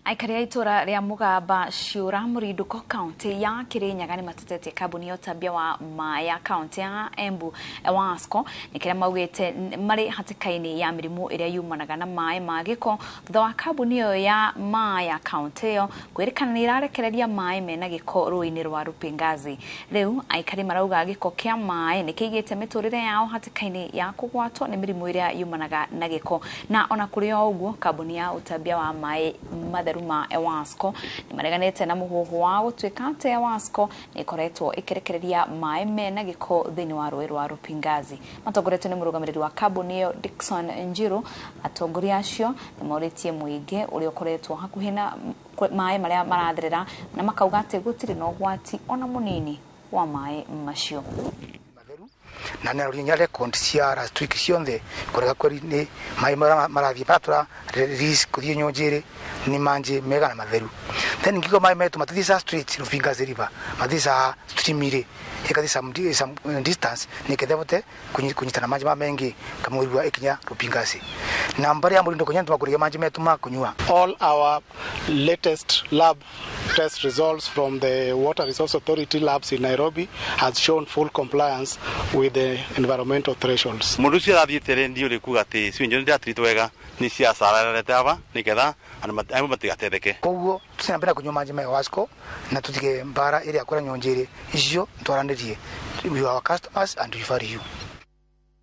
Aikari a itũra rĩa Mũgamba Ciũra Mũrindũko kaunti ya Kĩrĩnyaga nĩ matetetie kambuni ya ũtambia wa maĩ ya kaunti ya Embu EWASCO nĩ kĩrĩa maugĩte marĩ hatĩka-inĩ ya mĩrimũ ĩrĩa yumanaga na maĩ ma gĩko thutha wa kambuni ĩyo ya maĩ ya kaunti ĩyo kwĩrĩkana nĩ ĩrarekereria maĩ mena gĩko rũĩ-inĩ rwa Rupingazi. Rĩu aikari marauga gĩko kĩa maĩ nĩ kĩigĩte mĩtũrĩre yao hatĩka-inĩ ya kũgwatwo nĩ mĩrimũ ĩrĩa yumanaga na gĩko. Na ona kũrĩ o ũguo, kambuni ya ũtambia wa maĩ matheru ma EWASCO nĩ mareganĩte na mũhuhu wa gũtuĩka atĩ EWASCO nĩ ĩkoretwo ĩkĩrekereria maĩ mena gĩko thĩinĩ wa rũĩ rwa Rupingazi. Matongoretio nĩ mũrũgamĩrĩri wa kambuni ĩyo Dickson Njiru, atongoria acio nĩ morĩtie mũingĩ ũrĩa ũkoretwo hakuhĩ na maĩ marĩa maratherera na makauga atĩ gũtirĩ na ũgwati ona mũnini wa maĩ macio. Na nĩ nya record cia last week cionthe kurega kweri ni mai mara marathie maratura release kuthie nyonjere ni manje mega na matheru. Then ngiko mai metu matithisa straight Rupingazi River, mathisa stream ire ikathi some distance niketha bote kunyitana maji ma mengi kamwirwa ikinya Rupingazi na mbari ya murindo kunya tumakuriga maji metu ma kunyua. All our latest lab test results from the Water Resource Authority labs in Nairobi has shown full compliance with the environmental thresholds. Mundu ucio arathiĩte rĩ ndiũrĩ kuga atĩ sewage nĩ ndĩratreat wega nĩ ciacararete aba nĩgetha andũ matigatetheke. Koguo tusinambere kunyua maji ma EWASCO na tutige mbara ĩrĩa kũrĩa nyonjere icio twaranĩrie. We are our customers and we value you.